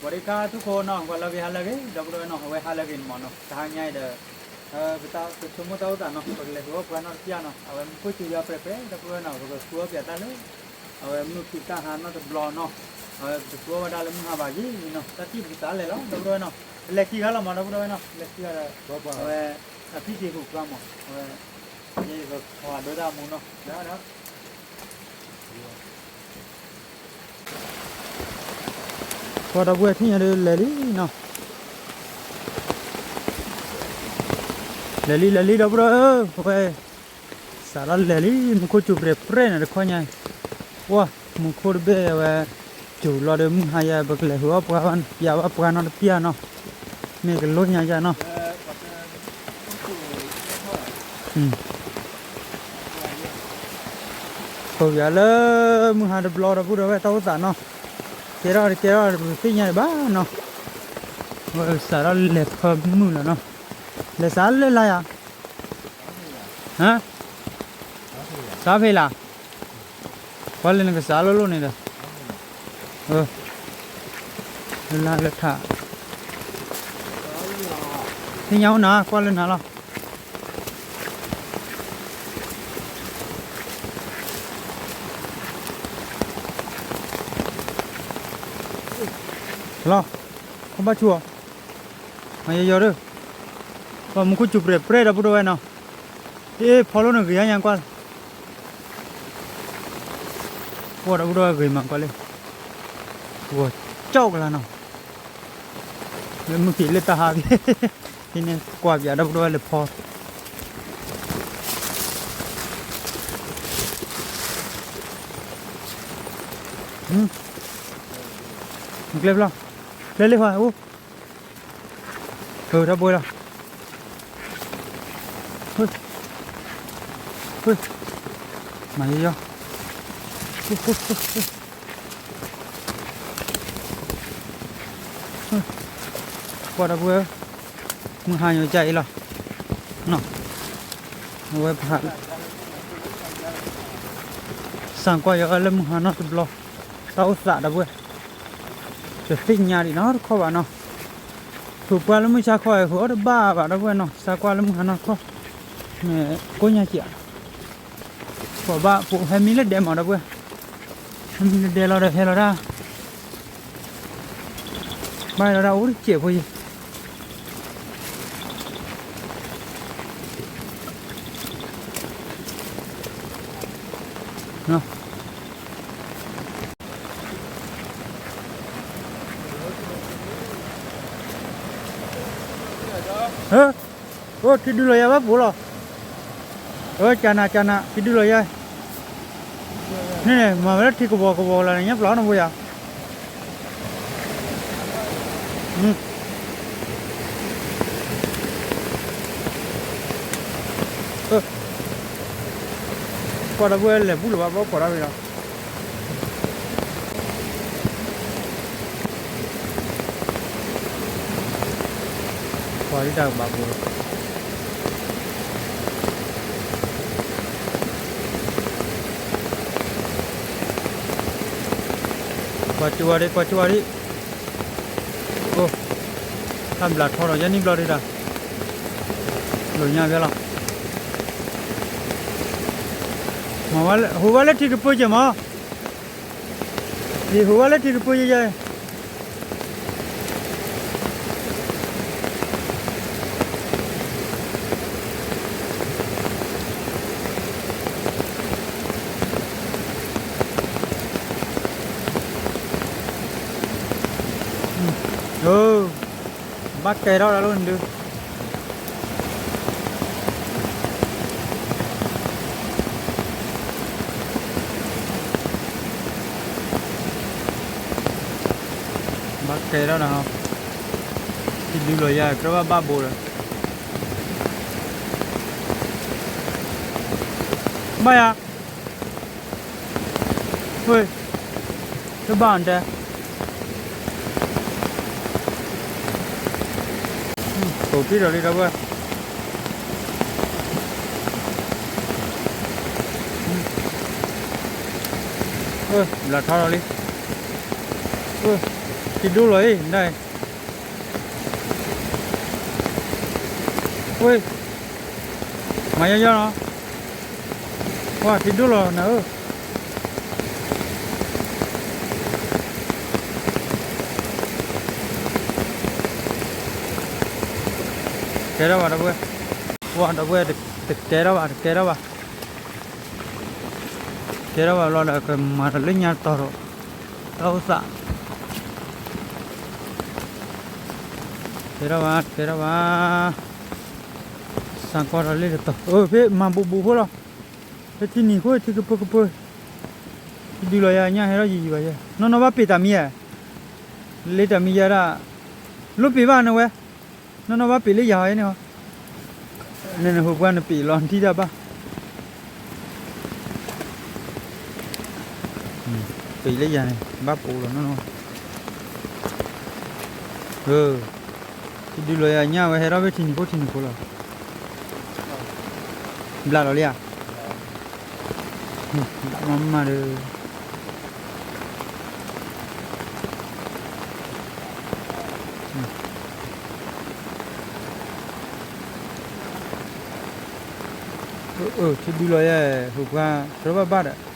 ဝၤဒံခါ ထူၣ်ခိၣ်နီၤ, ပှၤလၢအဂ့ၤ ဟါလၢအဂ့ၤ ဒီပုၢ်ဒီဝဲၢ်နီၤ, အဝဲဟါလၢအဂ့ၤန့ၣ်မးနီၤ, တဟါညါအံၤဒီး ပတၢ်ဆိကမိၣ်တၢ်အိၣ်သးနီၤ, ပကလဲၤဃုအီၣ်ပှၤနီတပျၢ်နီၤ, အဝဲမူခိၣ်စူၤယါပြဲးပြဲး ဒီပုၢ်ဒီဝဲၢ်နီၤ, ပကဃုအီၣ်ပှၤတၢ်လၢ အဝဲမုၢ်ခံးတၢ်ဟါနီတဘျီနီၤ, အဝဲပကဃုအီၣ်ဝဲဒၣ်လၢမုၢ်ဟါဘၣ်ယံၤနီၤ, တၢ်ထံၣ်ပကစးလဲၤလီၤ ဒီပုၢ်ဒီဝဲၢ်နီၤ, ပလဲၤခံဂၤလီၤမး ဒီပုၢ်ဒီဝဲၢ်နီၤ, ပလဲၤခံဂၤဒီး အဝဲ အဖံတံၤဟူးကျါမး အဝဲ ယကဖီဒိတၢ်မူနီၤ, ပှၤဒီပုၢ်ဝဲၢ်ထံၣ်ညါဒီးလဲၤလံနီၤ, လဲၤလံလဲၤလံ ဒီပုၢ်ဒီဝဲၢ်ဧၢ, ပဝဲ စးထီၣ်လဲၤလံ မူခိၣ်စူၤပြဲးပြဲးန့ၣ်တခီညါအံၤ, ပှၤ မူခိၣ်တဘ့ၣ်အဝဲ စူၤလီၤဒီးမုၢ်ဟါယါ ပကလဲၤဃုအီၣ်ပှၤဘၣ် ပျၢ်ဘၣ်ပှၤနီတပျၢ်နီၤ, မ့ၢ်ကလိညါယါနီၤ, ပျၢ်လၢမုၢ်ဟါတဘျီ ဒီပုၢ်ဒီဝဲၢ် တၢ်အိၣ်သးနီၤ, ကဲထီၣ်တကဲထီၣ် ပသ့ၣ်ညါဒံးဘၣ်နီၤ, ဝဲစးထီၣ်လဲၤဖၢမုၢ်လီၤနီၤ, လဲၤစးလၢလါယၤ ဟါ, စးဖဲလး, ကွၢ်လၢနကစးလိၣ်လိၣ်န့ၣ်ဒီး, လၢလါလၢထး, သ့ၣ်ညါအိၣ်နၤ ကွၢ်လၢနၤလီၤ. လီၤ, ခီဘၣ်ဆူၣ်အီၤ, မၤယီယီဒၢ, ပှၤမူခိၣ်စူၤပြဲးပြဲး ဒီပုၢ်ဒီဝဲၢ်နီၤ, အ့ၣ် ဖီလိၣ်နဂ့ၤညါကွၢ်လၢ်, ပှၤဒီပုၢ်ဒီဝဲၢ်ဂ့ၤမးကွၢ်လၢ်, ဂီၤကၠီၣ်ကလါနီၤ, လၢမုၢ်ခံးလၢတၢ်ဟါဖဲ ဖဲန့ၣ်ကွၢ်ပၠး ဒီပုၢ်ဒီဝဲၢ်လဲၤဖီ ကျဲဖျီ, ကျဲလ့ၣ်ဖးအိၣ်, တၢ်ဘှဲလီၤ, မၤယီယီ, ကွၢ်ဒီပုၢ်ဝဲၢ်, မုၢ်ဟါညိကၢ်အံၤလီၤ, အဝဲ စးကွၢ်ယီၤလၢမုၢ်ဟါနီတဘျီ, တၢ်အိၣ်သးဒီပုၢ်ဝဲၢ်, တသ့ၣ်ညါဒံးနီတခီဘၣ်နီၤ, ဃုပှၢ်လၢမုၢ်ဆါခီ ဃုအီၣ်တဘၣ်ဘၣ် ဒီပုၢ်ဝဲၢ်နီၤ, စးကွၢ်လၢမုၢ်ဟါနီတခီ, မ့ၢ်ကိးညါက့ၤ, ပှၤဘၣ် ပဟဲမံလၢဒဲမး ဒီပုၢ်ဝဲၢ်, ဟဲမံလၢဒဲလီၤဒီးဟဲလီၤတၢ်, ဘၣ်လီၤတၢ်အိၣ်တစဲးဖိယံၤ အိၣ်ထံဒုလီၤယါဘၣ်ပူၤလီၤ, အၢ ကနၤ ကနၤ ထံဒုလီၤယါ, န့ၣ် မၤဝဲလၢထံကဝီၤကဝီၤလီၤန့ၣ် ညါပျီနဖိယါ, ကွၢ်ဒီပုၢ်ဝဲၢ်လဲၤဘူၣ်လၢၤဘၣ် ဘၣ်ဖီၣ်တၢ်ဝံၤလီၤ. ပှၤဒ်တၢ်ကဘၣ်ပူၤလီၤ. ကွၢ်ကၠူဝါဒံး ကွၢ်ကၠူဝါဒံး, အိၣ်, တၢ်ဘျးထီဒီး ယဲၢ်နံၣ်ဘျီဒံးတၢ်, လိာ်ညါဖဲလီၤ. ဟူးဝဲလၢထံကပၢက့ၤမး, ယဟူးဝဲလၢထံကပၢယဲယဲ ဘၣ်ကဲထီၣ်ဒၣ်လီၤနဒုး, ဘၣ်ကဲထီၣ်နၤ, ထံဒုလီၤယါ ကြၢးဘၣ်ဘၣ်ဘိဒီး, ဘၣ်ယၤ ဝ့ၢ်, တဘၣ်အီၤတဲ, ကိးပံၣ်ဒီးလံဒီပုၢ်ဝဲၢ်, ဘျးထီဒီးလံ, ဝ့ၢ်, ထံဒိၣ်လီၤအံၤ ဒၣ်အံၤ, ဝ့ၢ်, မၤယီယီနီၤ, ပှၤထံဒိၣ်လီၤနၤဧၢ, ကဲထီၣ်ဘၣ်ဒီပုၢ်ဝဲၢ်, ပှၤဒီပုၢ်ဝဲၢ် တကဲထီၣ်ဘၣ် တကဲထီၣ်ဘၣ် ကဲထီၣ်ဘၣ်လီၤဒီး ကမၤတၢ်လၢညါတီၤဒီး တၢ်အိၣ်သး, ကဲထီၣ်ဘၣ် ကဲထီၣ်ဘၣ်, စးကွၢ်ဒီးလ့ၣ်တတီၤ အၢ ဖဲမၤဘူးဘူးဖိလီၤ, ဖဲထံနံၤခိၣ်ထံကပၢကပၢ, ဒုးလီၤယၤညၣ်ဟဲထီၣ်ယံာ်ယံာ်ဘၣ်ယဲ, နီၢ်နီၢ်ဘၣ်ပ့ၤတၢ်မံယဲ, လ့တၢ်မံယဲဒၣ်, လိၣ်ပ့ၤဘၣ်နဝဲ, နီၢ်နီၢ်ဘၣ်ပ့ၤလၢယၤဟီယဲန့ၣ်ဟီ နဟိပှၢ်နပ့ၤလီၤထံၣ်တၢ်ဘၣ်, ပ့ၤလၢယၤန့ၣ် ဘၣ်ပူၤလီၤနီၢ်နီၢ်, ထံဒုးလီၤယၤညၣ်ဝဲဟဲထီၣ်ဖဲထံနံၤခိၣ်ထံနံၤခိၣ်လီၤ, ဘျးလီၤလံဧါ, ဘျးမးမးဒီး ထံဒုးလီၤယဲ ဟိပှၢ် တရၢဘၣ်ဘၣ်ဒီး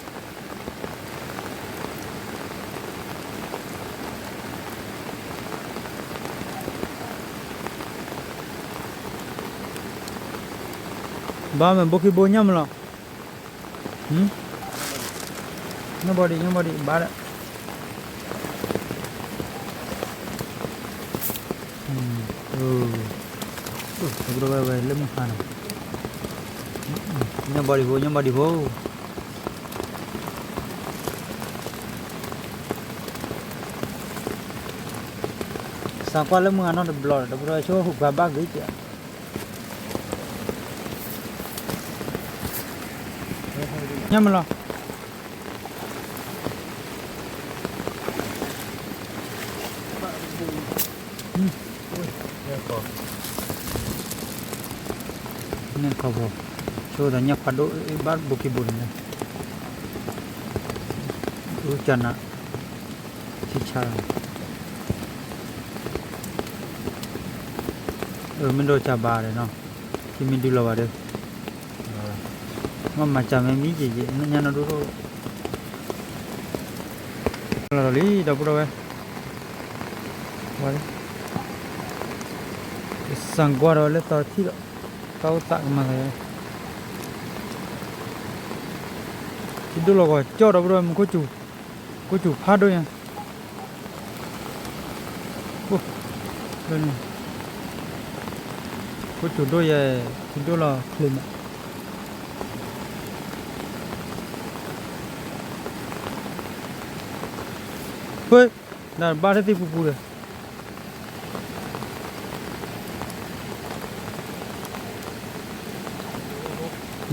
ဘၣ်မ့ၢ်ဘိခံဘိညၣ်မးလီၤ, ညၣ်ဘီဒံး ညၣ်ဘီဒံး ဘၣ်ဒီး ဝဲလၢမုၢ်ဟါနီၤ, ညၣ်ဘီဒံးဖိ ညၣ်ဘီဒံးဖိ, စးကွၢ်လၢမုၢ်ဟါနီၤတဘျီဒီး တပှဲၤဆိဟူးပှၤဘၣ်ဂ့ၤကဲး, ညၣ်မးလီၤ န့ၣ်ခီဖိ, ဆိဒီးညၣ်ဖးဒိၣ် ဘၣ်ဘိခံဘိန့ၣ်, အူကနၣ်, ဆံဆါလီၤ, မ့ၢ်ဒိၣ်စၢ်ဘၣ်ဒီးနီၤ, ထံမ့ၢ်ဒုးလီၤဘၣ်ဒီး, မ့ၢ်မၤစၢ်မ့ၢ်မံယံာ်ယံာ် ညၣ်နီၢ်ဒိၣ်ဒိၣ်, လီၤလီၤလံ ဒီပုၢ်ဒီဝဲၢ်, စးကွၢ်ဒီးလၢသီထံၣ်ဒီး တၢ်အိၣ်သးကမၤသး, ထံဒိၣ်လီၤဂီၤကၠီၣ် ဒီပုၢ်ဒီဝဲၢ် မူခိၣ်စူၤ, ခိၣ်စူၤဖးဒိၣ်ညါ, ခိၣ်စူၤဒိၣ်ယဲ, ထံဒိၣ်လီၤချ့မး, ဖဲ, နဘၣ်တသ့ၣ်ပူၤပူၤဒီး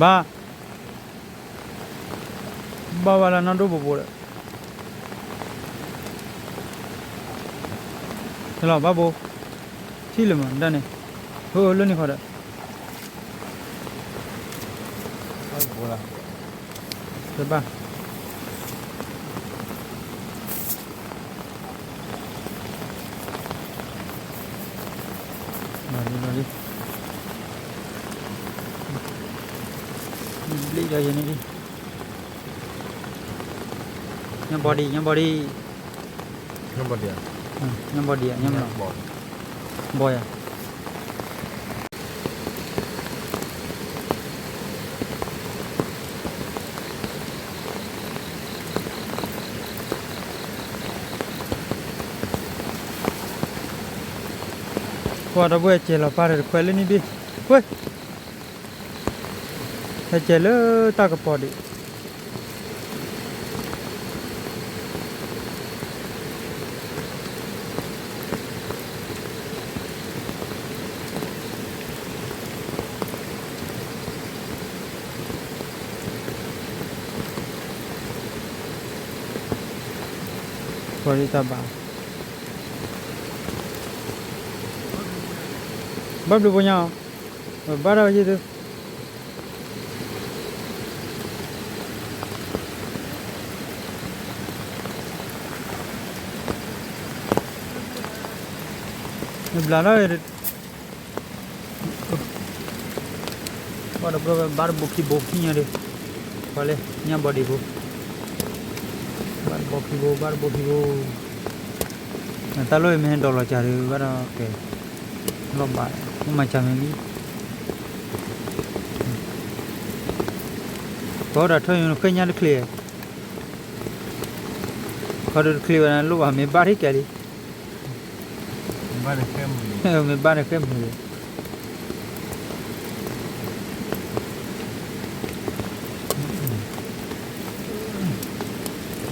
ဘၣ်, ဘၣ်ဝဲလၢနီၢ်ဒိၣ်ဘိးဘိးဒီး, ဟဲလီၤဘၣ်ဘိ, ထံၣ်လၢမးဒၣ်န့ၣ်, ဟၢလၢန့ၣ်ဃီဒီး, ဘၣ် လီၤလံ လီၤလံ, ဘျ့ၣ်ဒီးယဲန့ၣ်လံ, ညၣ်ဘီဒံး ညၣ်ဘီဒံး, ညၣ်ဘီဒံး, ညၣ်ဘီဒံး, ဘီယၤ ပှၤဒီပုၢ်ဝဲၢ် ကဲလီၤပၢ်ဒီးတခွဲးလၢန့ၣ်ဘ့ၣ်, ဝ့ၢ်, ဟဲကဲလၢတၢ်ကပီၤဒံး ပှၤဒ်တၢ်ဘၣ်, ဘၣ်ဘျုးဖိညါအီၤ, ဘၣ်တၢ်ဝဲယ့ၢ်သု ပှၤဒ်တၢ်ဘၣ်, မ့ၢ်ဘျါလီၤ, ပှၤတဘျီဘၣ်တဘိခံဘိခံညါဒီး, ပှၤလၢညၣ်ဘီဒံးဖိ, ဘၣ်တဘိခံဘိ ဘၣ်တဘိခံဘိ, တၢ်လီၢ်အံၤမ့ၢ်ဟဲဒိးလီၤစၢ်ဒီး ဘၣ်ဒီးကဲ, လီၢ်ဘၣ်, မ့ၢ်မၤစၢ်မ့ၢ်လံ, ပှၤအိၣ်ဒီးထၢၣ်ညါဃဲၣ်ညါတချ့, ခီဒီးတချ့ဝဲဒၣ် လိၣ်ဘၣ်မ့ၢ်ဘၣ်ထံၣ်ကဲလံ မ့ၢ်ဘၣ်န့ၣ်ဃဲမုာ်,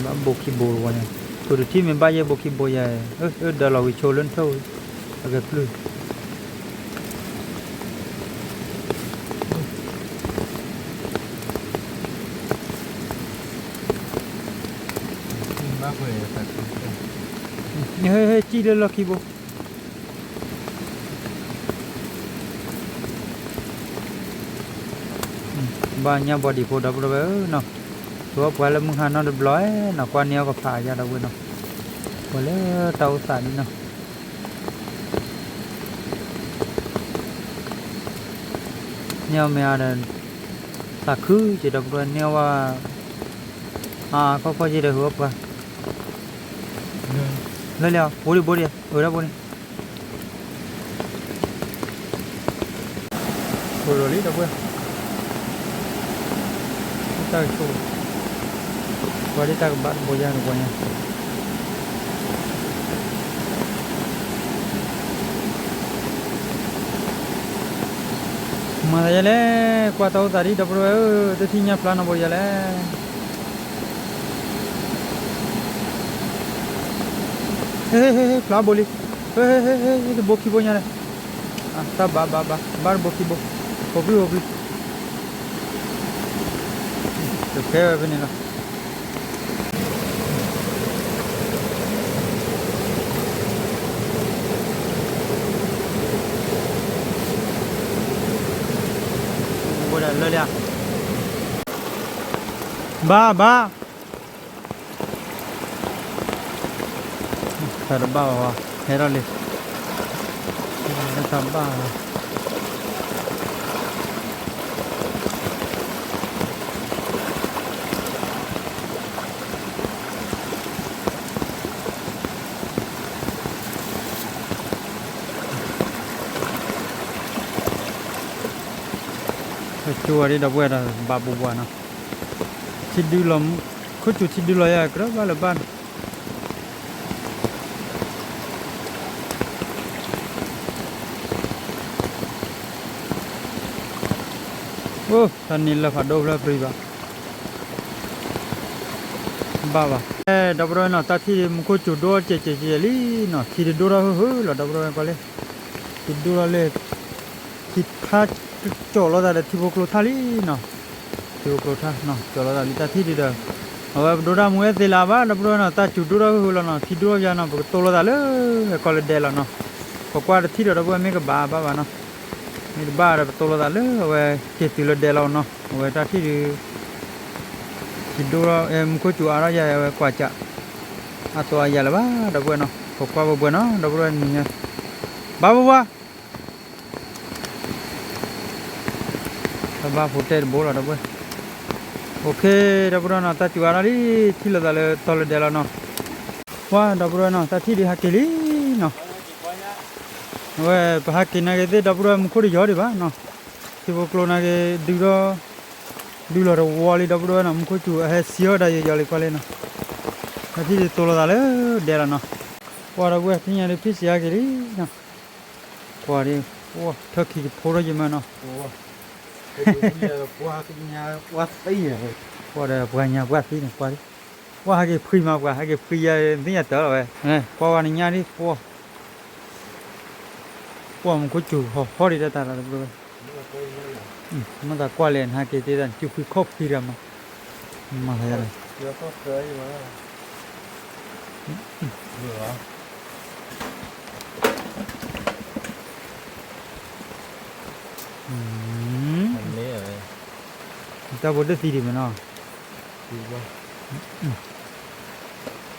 ဘၣ်ဘိခံဘိတဝီညါ, ခိၣ်တထံၣ်မ့ၢ်ဘၣ်ယဲၢ်ဘိခံဘိယဲၢ်, အၢ ဒၢလီၤဝံၤဆိလၢနထၢၣ်ဝံၤ, အကဲပျုၢ် ဟဲဟဲကံၣ်လၢလီၢ်ခံဘိ, ဘၣ်ညၣ်ဘီဒံးဖိဒီပုၢ်ဒီဝဲၢ်ဧၢနီၤ, ဆိပှၤလၢမုၢ်ဟါနီတဘျီနီၤ, ကွၢ်န့ၢ်အီၤကဖးယါဒီပုၢ်ဝဲၢ်နီၤ, ပှၤလၢတၢ်အိၣ်သးဒ်နီၤ န့ၢ်အီၤမ့ၢ်အါဒီး, သးခုက့ၤဒီပုၢ်ဒီဝဲၢ်န့ၢ်အီၤဝဲ, အခီၣ်ခီၣ်ယဲဒီးဟးအီၣ်ပှၤ, လၢလၢ ဘိဒံးဘိဒံး အၢဒၣ်ဘိန့ၣ်, အိၣ်လီၤလံဒီပုၢ်ဝဲၢ်, တၢ်ကဆိၣ်, ပှၤဒ်တၢ်ကဘၣ်တဘိယါတဘိညါ မၤသးယဲလဲၣ်, ကွၢ်တၢ်အိၣ်သးဒ်ဒီပုၢ်ဒီဝဲၢ်ဧၢ, တထံၣ်ညါဖျါနီတဘိယဲလဲၣ်, ဟ့ၣ်ဟ့ၣ်ဟ့ၣ် ဖျါဘိလံ, ဟ့ၣ်ဟ့ၣ်ဟ့ၣ် တဘိခံဘိညါလဲၣ်, တၢ်ဘၣ်ဘၣ်ဘၣ် ဘၣ်တဘိခံဘိ, ဟိပျုၢ်ဟိပျုၢ်, တကဲဝဲဖဲန့ၣ်လီၤ. ဘၣ်ဘၣ်, တၢ်တဘၣ်ဘၣ်ဝဲ ဟဲထီၣ်လံ, တၢ်ဘၣ်ဝဲ ကၠိဝဲဒၣ်ဒီပုၢ်ဝဲၢ်ဒီး ဘၣ်ပူၤပူၤနီၤ, ထံဒုလီၤ, ခိၣ်စူၤထံဒုလီၤယၤ ကြၢးဘၣ်လၢၤဘၣ်နီၤ, အိၣ် တၢ်န့ၣ်လၢဖးဒိၣ်ဖျၢၣ်ပြံဘၣ် ဘၣ်ဘၣ်. အဲ ဒီပုၢ်ဒီဝဲၢ်နီၤ, တၢ်ထံၣ်မူခိၣ်စူၤဒိၣ်ကဲးကဲးကဲးလံနီၤ, ထံတဒိၣ်ထီၣ်ဟုၣ်ဟုၣ်လီၤ ဒီပုၢ်ဒီဝဲၢ်ကွၢ်လံ, ထံဒိၣ်ထီၣ်လံ, ထံဖးကၠီၤလိာ်သးဒီးထံဖိကျိထါလံနီၤ, ထံဖိကျိထါနီၤ ကၠီၤလိာ်သးလံတၢ်ထံၣ်ဒုဒီး, အဝဲပဒိၣ်တၢ်မူဝဲသ့လၢၤဘၣ် ဒီပုၢ်ဒီဝဲၢ်နီၤ, တၢ်စူၤဒိၣ်ထီၣ်ဟုၣ်ဟုၣ်လီၤနီၤ, ထံဒိၣ်ထီၣ်ယါနီၤ ပကတိၢ်လိာ်သးလၢ ကီၢ်လၢဒဲလီၤနီၤ, ပကွၢ်တထံၣ်ဒီး ဒီပုၢ်ဝဲၢ်မ့ၢ်ကဘၣ်ဘၣ်ဘၣ်နီၤ, မ့ၢ်တဘၣ်ဒီးပတိၢ်လိာ်သးလၢအဝဲက့ၤတုၤလၢဒဲလီၤနီၤ, အဝဲတၢ်ထံၣ်ဒု ထံဒိၣ်ထီၣ် မူခိၣ်စူၤအါထီၣ်ယါ အဝဲကွၢ်စး အသိးအယါလၢၤဘၣ် ဒီပုၢ်ဝဲၢ်နီၤ, ပကွၢ်ဘၣ်ဘၣ်နီၤ ဒီပုၢ်ဝဲၢ်နံၤညါ, ဘၣ်ဘၣ်ဘၣ် တၢ်ဘၣ်ဖိတဲတဘိလီၤ ဒီပုၢ်ဝဲၢ်, အိၣ်ခ့ ဒီပုၢ်ဒီဝဲၢ်နီၤ, တၢ်စူၤအါထီၣ်လံ ထံၣ်လိာ်သးလၢတီလၢဒဲလီၤနီၤ, ပှၤ ဒီပုၢ်ဒီဝဲၢ်နီၤ တၢ်ထံၣ်ဒုဟးက့ၤလံနီၤ, အဝဲပဟးက့ၤနာ်က့ၤသ့ၣ် ဒီပုၢ်ဒီဝဲၢ် မူခိၣ်တယီၤဒံးဘၣ်နီၤ, ထံဖိကျိနာ်က့ၤ ဒုဒီး ဒုလီၤတဝီလံ ဒီပုၢ်ဒီဝဲၢ်နီၤ, မူခိၣ်စူၤအဟဲစံၣ်အီၣ်ဒၣ်ယီၤယီၤလံကွၢ်လံနီၤ, တၢ်ထံၣ်ဒုတိၢ်လိာ်သးလၢဒဲလီၤနီၤ, ပှၤ ဒီပုၢ်ဝဲၢ် ထံၣ်ညါဒုဖံၣ်စံးဟးက့ၤလံနီၤ, ပှၤဒု ထၢၣ်ခံကဖိထီၣ်ယမၢနီၤ, ပှၤဒီးပှၤညါပှၤသံန့ၣ် ပှၤဒု ပှၤဟးက့ၤဖှံမး ပှၤဟးက့ၤဖှံယၤ သ့ၣ်ညါတၢ်လီၤဝဲ, ကွၢ်ဝဲနညါဒ် ပှၤ ပှၤမူခိၣ်စူၤဟီၣ်ဟီၣ်ဒံးတၢ်တၢ်လီၤ ဒီပုၢ်ဝဲၢ်, မ့ၢ်သးကွၢ်လဲၣ် နဟးက့ၤတ့ၢ်တၢ် နစုဖှံခီၣ်ဖှံတၢ်မး, မၤသးယါလီၤ, တၢ်ဖိတသံဒံးမ့ၢ်နီၤ,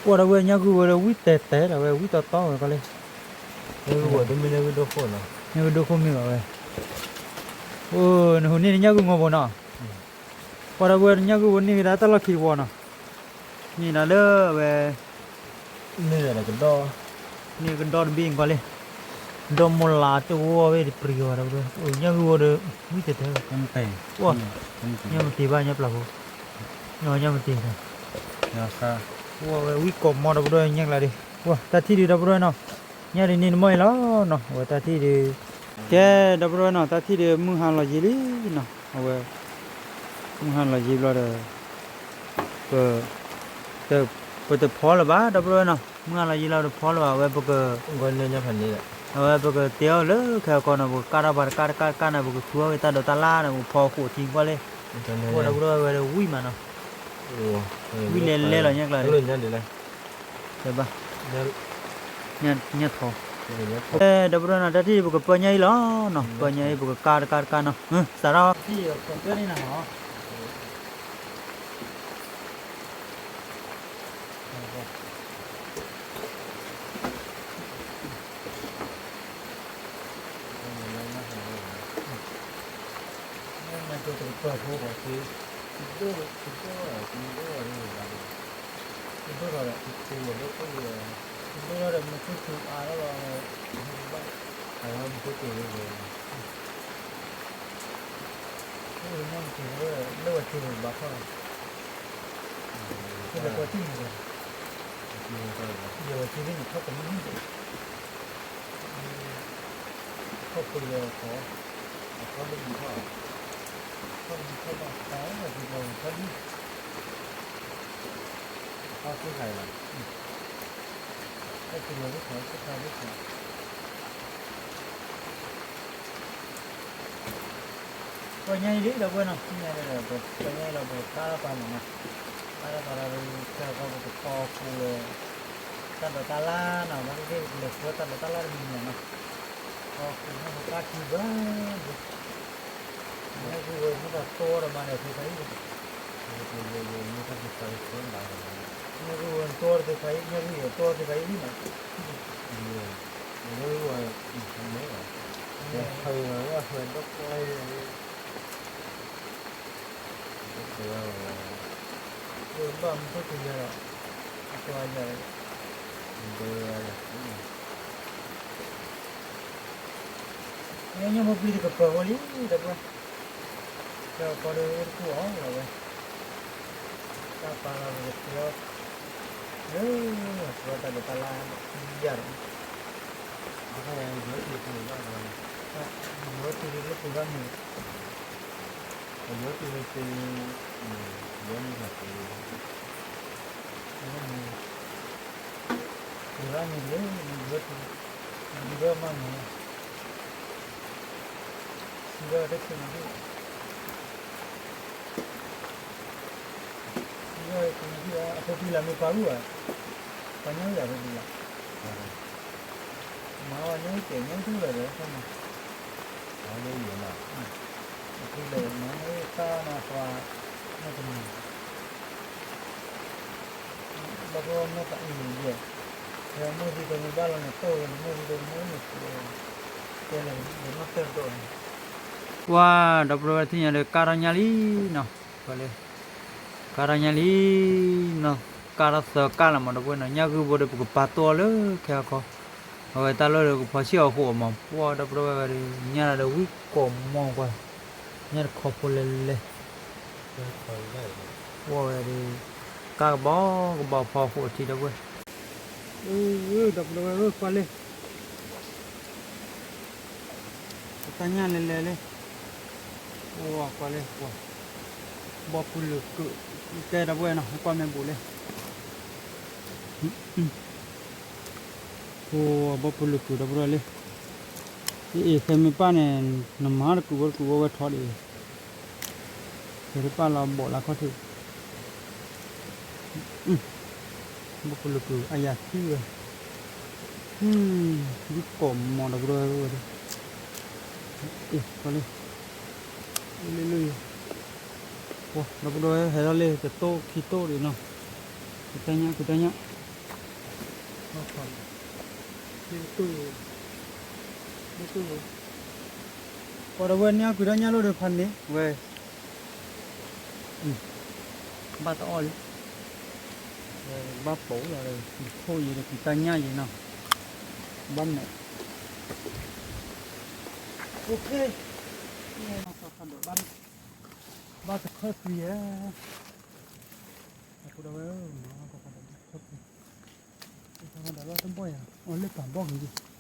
ကွၢ်ဒီပုၢ်ဝဲၢ် ညၣ်ဂုၢ်ဝဲဒီး ဝံၣ်တဲတဲဒီးဝဲ ဝံၣ်တီတီဝဲကီးလံ, ညၣ်ဂုၢ်ဝီၤတမ့ၢ်ညၣ်ဂုၢ်ဒိၣ်ခိၣ်နီၤ, ညၣ်ဂုၢ်ဒိၣ်ခိၣ်မ့ၢ်ဘၣ်ဝဲ, အိၣ် နဟူးန့ၢ်နညၣ်ဂုၢ်မီၤဘိနီၤ, ပှၤဒီပုၢ်ဝဲၢ် ညၣ်ဂုၢ်ဘိန့ၢ်ကဒါတၢ်လီၢ်ခံတဝီနီၤ, န့ၢ်ဒၣ်လၢအဝဲ န့ၢ်ကဒီးတဘ့ၣ်ကွၢ်လံ, ဒီမိၢ်လၢတဂီၢ်ဝဲတပျံၤဝဲဒီပုၢ်ဝဲၢ်, ညၣ်ဂုၢ်ဘိဒီး ဝံၣ်တဲတဲဝဲ, ညၣ်မတံၤဘၣ်ညၣ်ပျၢ်ဖိ, ညၣ်မတံၤ, ဝဲဝံၣ်ကိးမီၤဒီပုၢ်ဝဲၢ်ညၣ်ကျါဒီး, တၢ်ထံၣ်ဒုးဒီပုၢ်ဝဲၢ်နီၤ, ညၣ်ဒုးန့ၢ်တမီၢ်အံၤလီၤနီၤ, အဝဲတၢ်ထံၣ်ဒုး, ကဲ ဒီပုၢ်ဝဲၢ်နီၤ တၢ်ထံၣ်ဒုးမုၢ်ဟါလီၤယံာ်လံနီၤ, အဝဲ မုၢ်ဟါလီၤယံာ်ဘျီဒီး ပ ပတဖီလၢၤဘၣ် ဒီပုၢ်ဝဲၢ်နီၤ, မုၢ်ဟါလီၤယံာ်လီၤတဖီလၢၤဘၣ် အဝဲပက အဝဲပကတဲအီၤလၢခဲကီနီၤ ပကကါထီၣ်ပှၤတကါတကါတကါန့ၣ် ပကသူအီၤက့ၤတၢ်ဒိးတၢ်လၢန့ၣ် ပကဖီအဃိးထံကွၢ်လံ, ဒီပုၢ်ဝဲၢ်ဝဲဒီးဝံၣ်မးနီၤ, ဝံၣ်လဲၤလဲၤလီၤညၣ်ကျါဒီး ဘၣ်, ညၣ်ထီ, ဒီပုၢ်ဝဲၢ်နီၤ တၢ်ထံၣ်ပကပၢညၣ်အံၤလီၤနီၤ, ပၢညၣ်အံၤပကကါတကါတကါနီၤ, စးထီၣ် လၢဝဲထံဘၣ်ထီၣ်, လၢဝဲထံန့ၣ်, ယဝဲထံန့ၣ်ထီၣ်ကမံၤ, ထီၣ်ဖိယဲၢ်ခီ, အခီၣ်လၢမံၤထီၣ်, အခီၣ်လၢမံၤထီၣ်ဘၣ်တၢ်, ထီၣ်လံ, အခီၣ်ဃုခါအံၤလီၤ, အခီၣ်ဃုလီၤလၢခီ, အခီၣ်ဃုခါလၢခီ ပှၤညါအံၤဒ်ဒီပုၢ်ဝဲၢ်နီၤ, ပှၤညါအံၤလီၤ ပကါထီၣ်ပာ်မးနီၤ, ကါထီၣ်ပာ်လီၤဒီး ခဲကီပကဖီအဃိဒီး တၢ်ဒိးတၢ်လၢနီၤ, ဘၣ်သ့ၣ်သ့ၣ်ပကလဲၤဃုတၢ်ဒိးတၢ်လၢတမံၤမးနီၤ, ဖီအဃိန့ၣ်ပကါထံဘၣ်, ညၣ်ဂုၢ်ဝဲမ့ၢ်ပှၤတီဒီးမၤဒီးသ့ၣ်ခါအံၤ, ညၣ်ဂုၢ်ဝဲတီသ့ၣ်ခါအံၤ, ညၣ်ဂုၢ်ယဲတီသ့ၣ်ခါအံၤလံနီၤ, ဘၣ်မ့ၢ် ညၣ်ဖိပျံၤတကပၤဃီလံ ဒီပုၢ်ဝဲၢ်, ကဲခီဒီးတကူၣ်အီၤလီၤဝဲ, တၢ်ပာ်လီၤပကသ့အီၤ, လၢ ပတၢ်ဒိးတၢ်လၢယၤဒီး, ယီၤတံၤလၢပူၤဘၣ်မ့ၢ်, ယီၤတံၤလၢပူၤဘၣ်မ့ၢ်, ပူၤဘၣ်မ့ၢ်လၢ ယီၤတံၤ, ယီၤမ့ၢ်, စံးဘၣ်တၢ်ခိၣ်နၢ်ဒံၣ်, စံးဘၣ်တၢ်ခိၣ်နၢ်ဒံၣ်, အဖိပျံၤလၢမ့ၢ်ပှၤဂုၢ်ဧါ, ပှၤညါဂုၢ်ဧါ အဖိပျံၤလၢ, မၤအီၤညါကဲညါတူၢ်လၢာ်ဒီး, အဖိပျံၤလၢမၤန့ၢ်တၢ်နၤပှၤ, မ့ၢ်တမံၤ ဘၣ်ဖဲမ့ၢ်သးအံၤယဲၢ်, ဖဲမ့ၢ်သံတမ့ၢ်ဘၣ်လီၤန့ၣ် တိၢ်လီၤန့ၣ် မ့ၢ်သံတမ့ၢ်န့ၣ် တဲလီၤန့ၣ် နီၢ်တဲတတီၢ်န့ၣ်, ပှၤ ဒီပုၢ်ဝဲၢ်ထံၣ်ညါဒီး ကါထီၣ်ညါလံနီၤ, ပှၤလၢ ကါထီၣ်ညါလံနီၤ, ကါထီၣ်သၢကါလီၤမး ဒီပုၢ်ဝဲၢ်နီၤ, ညၣ်ဂုၢ်ဘိဒီး ပကပာ်တီလၢခဲအီၤခီ, အဝဲတၢ်လီၢ်ဒီး ကဖီဆံၣ်အီၤဃိးအီၤမး, ပှၤ ဒီပုၢ်ဝဲၢ်ဝဲဒီး ညၣ်ဒီးဝံၣ်ကိးမီၤကွၢ်, ညၣ်တခီဖိလဲၤလဲၤ ပှၤဝဲဒီး ကါကဘီကဘီဖီဃိးထံ ဒီပုၢ်ဝဲၢ်, ဒီပုၢ်ဝဲၢ်ဧၢ ကွၢ်လံ, ပတၢ်ညၣ်လဲၤလဲၤလံ, အိၣ်ကွၢ်လံ, ဘီပူၤလုာ်ကုာ်, ကဲ ဒီပုၢ်ဝဲၢ်နီၤ ကွၢ်မ့ၢ်ဘူးလံ, အိၣ် ဘီပူၤလုာ်ကုာ် ဒီပုၢ်ဝဲၢ်လံ, အ့ၣ် ခဲမ့ၢ်ပၢ်န့ၣ် နမၤတကုာ်ဝဲတကုာ်ဝဲဝဲထီဒံး, ခဲတပၢ်လီၤဘီၣ်လၢခီၣ်ထံး, ဘီပူၤလုာ်ကုာ် အယၤသံဝဲ, ဝံၣ်ကိးမီၤ ဒီပုၢ်ဝဲၢ်ဝဲဒီး, အ့ၣ် ကွၢ်လံ, လၢလၢ, ဒီပုၢ်ဝဲၢ်ဟဲထီၣ်လံ တတိၢ်ခံတိၢ်ဒံးနီၤ, ကတၢ်ညၣ် ကတၢ်ညၣ်, ခံတိၢ် ပှၤဒီးဝဲန့ၣ်အီၣ်ကွံာ်တၢ်ညၣ်လိၣ်ဒီးဖးန့ၣ်ဝဲ, ဘၣ်တအီၣ်လံ, ဘၣ်ပိာ်လီၤဒီး ထိၣ်ယံၤဒီးကွံာ်တၢ်ညၣ်ယံၤနီၤ, ဘၣ်မဲာ်, ဘၣ်တခီၣ်ကွံာ်ဧါ, အဃိဒီးဝဲ, ဘၣ်တခီၣ်ကွံာ်, တဘီၣ်ယၤ အီၣ်လၢပာ်ဘီၣ်က့ၤ,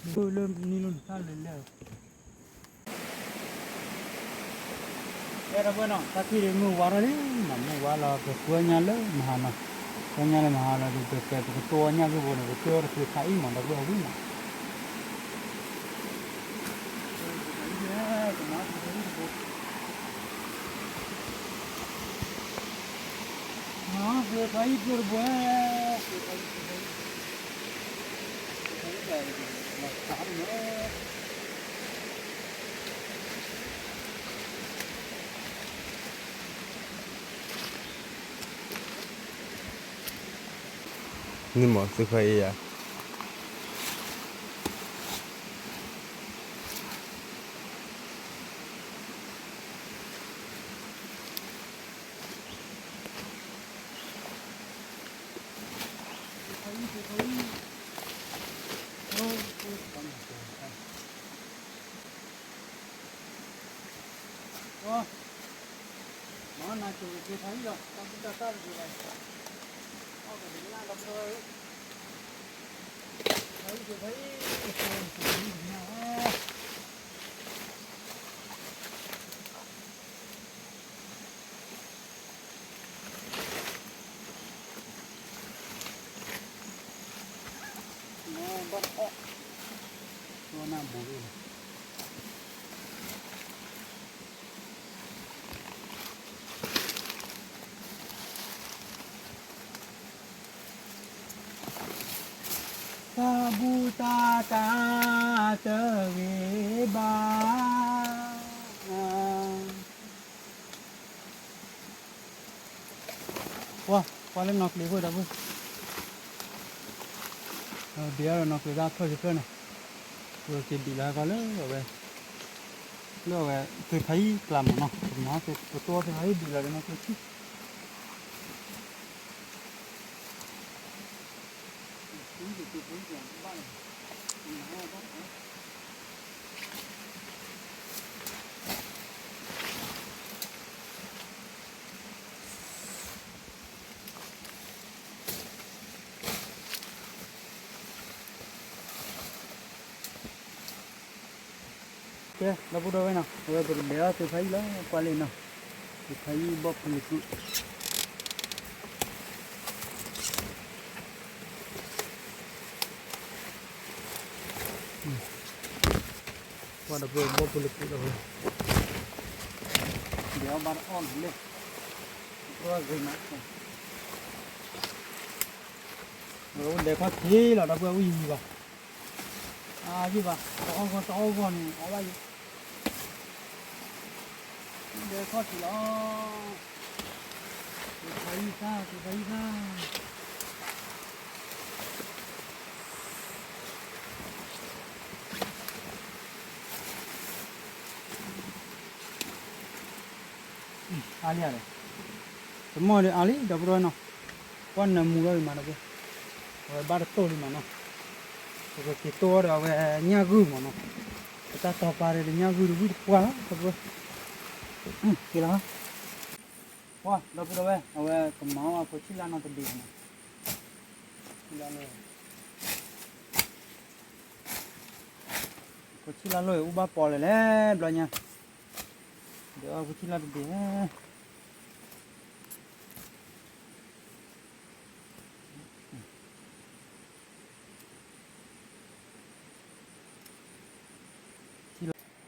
လၢနံၣ်လိၣ်နသၣ်လဲၤလဲၣ်, အဲၣ်ဒိးပှဲၤနီၤ တၢ်ထံၣ်ဒ်မုၢ်ဝါထီၣ်လံနီၤ, မုၢ်ဝါလီၤ ပကွၢ်ညါလၢမဟါနီၤ, ကွၢ်ညါလၢမဟါလီၤဒီး ပကဲပကတိၢ်ညၣ်ဂုၢ်ဘိန့ၣ် ပကတိၢ်တချုးခါအံၤမး ဒီပုၢ်ဝဲၢ်ဝံၤနီၤ န့ၣ်မး သုဖါအံၤယၤ တၢ်ဘူၣ်တၢ်တၢ်တဂ့ၤဘၣ်. ပှၤ ပှၤလၢနီၢ်ကျ့ၤဖိဒီပုၢ်, ဘ့ၣ်အါဒီးနီၢ်ကျ့ၤတၢ်ဖျၢၣ်တဖျၢၣ်န့ၣ်, ပက့ၤဒံးလီၤကီးလၢအဝဲ, လၢအဝဲ, သုဖါယံၣ်ကျါမးနီၤ, ပကမၤသုကတိၢ်သုဖါယံၣ်ဒံးလီၤဒီးနီၢ်ကျ့ၤခံ ကဲ ဒီပုၢ်ဒီဝဲၢ်နီၤ, အဝဲပကဘဲးအီၣ်သုဖါယံၣ်လီၤ ကွၢ်လံနီၤ, သုဖါယံၣ်ဘီၣ်ဖိလံၤကုၣ် ကွၢ်ဒီပုၢ်ဘီၣ်ဖိလံၤကုၣ်ဒီးဝဲ, ဒဲးအီၣ်ဘၣ်တအီၣ်န့ၣ်လဲၣ်, ပှၤဂ့ၤမး, အိၣ်ဒဲးခီၣ်ထံးလီၤ ဒီပုၢ်ဝဲၢ်ဝံၤယံၤဘၣ်, အါယံၤဘၣ် တအီၣ်ဂီၢ်တအီၣ်ဂီၢ်န့ၣ် အီၣ်ဘၣ်ယံၤ ဒဲးခီၣ်ထံးလီၤ, သုဖါယံၣ်သၣ် သုဖါယံၣ်သၣ် အါလံဧါဒီး, တမီၢ်ဒီးအါလံ ဒီပုၢ်ဒီဝဲၢ်နီၤ, ကွၢ်နၢမူထီၣ်လံမးဒီပုၢ်, အဝဲဘၣ်တတိၢ်လံမးနီၤ, ပကက့ၤတိၢ်အီၤဒီးအဝဲညၣ်ဂုၢ်မးနီၤ, ပတၢ်တီၤပာ်ဒီးညၣ်ဂုၢ်တဝံၣ်တပှၢ်လီၤ ဒီပုၢ်ဝဲၢ်, က့ၤလီၤ, ပှၤ ဒီပုၢ်ဒီဝဲၢ် အဝဲကမၤအီၣ်အဖိဆံးလၢ်နီတဘ့ၣ်မးနီၤ, ဖိဆံးလၢ်လိၣ်အံၤ အိၣ်ဘၣ်ပီလဲၣ်လဲၣ် ဘျီညါ, ဒီးအဖိဆံးလၢ်တဘ့ၣ်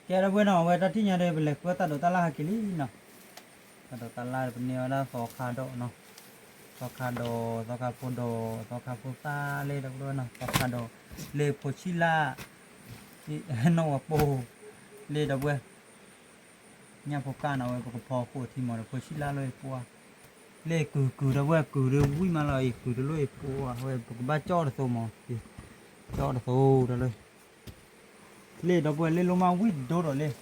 ကဲဒီပုၢ်ဝဲၢ်နီၤ အဝဲတၢ်ထံၣ်ညါဒီး ပလဲၤဃုအီၣ်တၢ်ဒိးတၢ်လၢ်ဟဲက့ၤလံနီၤ, တၢ်ဒိးတၢ်လၢ်ပန့ၢ်ဝဲဒၣ်သီခါဒိးနီၤ, သီခါဒိး သီခါဖိဒိး သီခါဖိသၣ်လၢဒီပုၢ်ဝဲၢ်နီၤ သီခါဒိး လၢဖိဆံးလၢ် နီၢ်ဝဲပိၢ် လၢဒီပုၢ်ဝဲၢ် ညၣ်ဖိကၢ်နီၤ အဝဲပကဖီခိၣ်ထံမးဒီး ဖိဆံးလၢ်လိၣ်အံၤပှၢ်, လၢကုၤကုၤဒီပုၢ်ဝဲၢ် ကုၤဒီးဝံၣ်မးလီၤအံၤ ကုၤတလိၣ်အံၤပှၢ် အဝဲပကဘၣ်ကၠီၣ်တသိးမး, ကၠီတသိးဒီးလၢ လ့ၣ်ဒီပုၢ်ဝဲၢ် လ့ၣ်လိၣ်မးဝံၣ်ဒိၣ်ဒီးလ့ၣ်,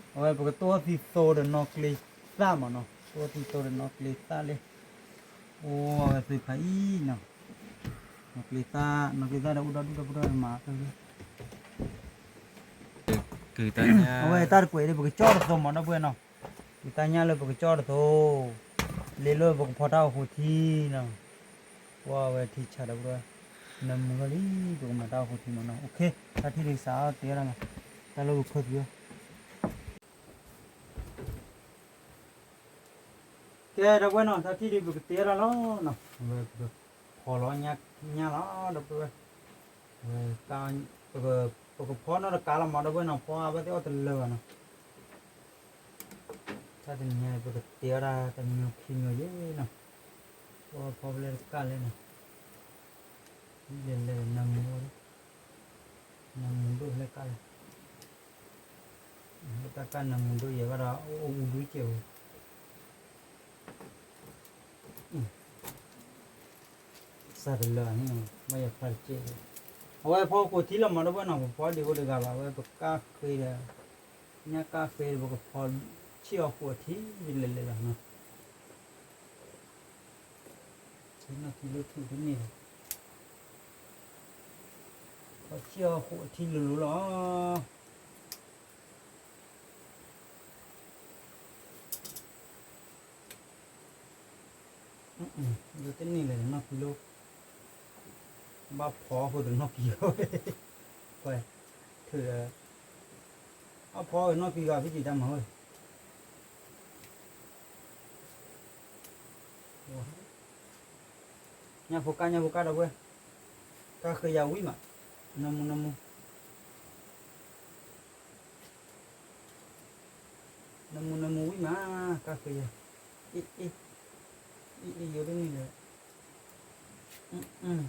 အဝဲပကတိၢ်အီၣ်သံသိဒီးနီၣ်ကျ့သၣ်မးနီၤ, တိၢ်အီၣ်သံသိဒီးနီၣ်ကျ့သၣ်လ့ၣ်, အိၣ်ဝဲသ့ၣ်ဖးအံၤနီၤ, နီၣ်ကျ့သၣ် နီၣ်ကျ့သၣ်ဒီးအိၣ်ဒီဒူၣ်ဒီပုၢ်ဝဲၢ်မး, အဝဲတၢ်တကွဲးဒီး ပကကၠီတသိးမးဒီပုၢ်ဝဲၢ်နီၤ, ပတၢ်ညၣ်လၢပကကၠီတသိး, လ့ၣ်လၢပကဖီတၢ်အိၣ်ဃိထံနီၤ, ကွၢ်ဝဲထံဆးဒီပုၢ်ဝဲၢ်, နမူထီၣ်လံ ပကမၤတၢ်အိၣ်ဃိထံမးနီၤ, တၢ်ထံၣ်ဒ်စးအီၤတဲဒၣ်နီၤ, တၢ်လၢပခိၣ်သံ ကဲဒီပုၢ်ဝဲၢ်နီၤ, တၢ်ထံၣ်ဒ်ပကတဲဒၣ်လီၤနီၤ, ဝဲပကဖီလီၤညၣ်လီၤဒီပုၢ်ဝဲၢ်, ဝဲ ပကဖီနီတကးလီၤမးဒီပုၢ်ဝဲၢ်နီၤ, ဖီအါဘၣ်သ့ၣ်အီၣ်တလၢာ်ဘၣ်နီၤ, တၢ်တနံၤညါပကတဲဝဲဒၣ်တမံၤခံမံၤယဲနီၤ, ဖီဖီဖဲလဲၣ်တကးလဲၣ်နီၤ, လဲၤလဲၤနမူ, နမူဒိၣ်ဖဲလဲၣ်ကးလဲၣ် တၢ်ကၢ်နမူဒိၣ်ယဲဘၣ်ဒီး အိၣ်အူဒုကဲးဧိၤ, စးတလၢာ်န့ၣ် ဘၣ်ယဖျါတကဲး, အဝဲဖီခိၣ်ထံလီၤမးဒီပုၢ်ဝဲၢ်နီၤ, ပဖီဒံးအိၣ်တဂၤဘၣ်, အဝဲပကၢ်ဃ့ဒီး ညၣ်ကၢ်ဃ့ဒီး ပကဖီဆံၣ်အီၤဃိးထံလဲၤလဲၤလီၤနီၤ, ဆံၣ်နီၣ်ထံလၢထူၣ်တန့ၢ်လီၤ, ဖီဆံၣ်အီၤဃိးထံလိၤလိၤလီၤ. ဒ်တန့ၢ်လဲၣ်နီၢ်ဖံလိ, ဘၣ်ဖီအဃိတနီၢ်ဖံလီၤ, ကွၢ်, ထုးဒီး, ဘၣ်ဖီအဃိနီၢ်ဖံဂၤဖံတံၢ်တၢ်မၤဝဲ, ညၣ်ဖိကၢ် ညၣ်ဖိကၢ်ဒီပုၢ်ဝဲၢ်, ကၢ်ဃ့ယၤဝံၣ်မး, နမူနမူ နမူနမူဝံၣ်မး, ကၢ်ဃ့ယၤ, အ့ၣ်အ့ၣ်, အ့ၣ်အ့ၣ်ယိတန့ၢ်လၢၤ, အိၣ်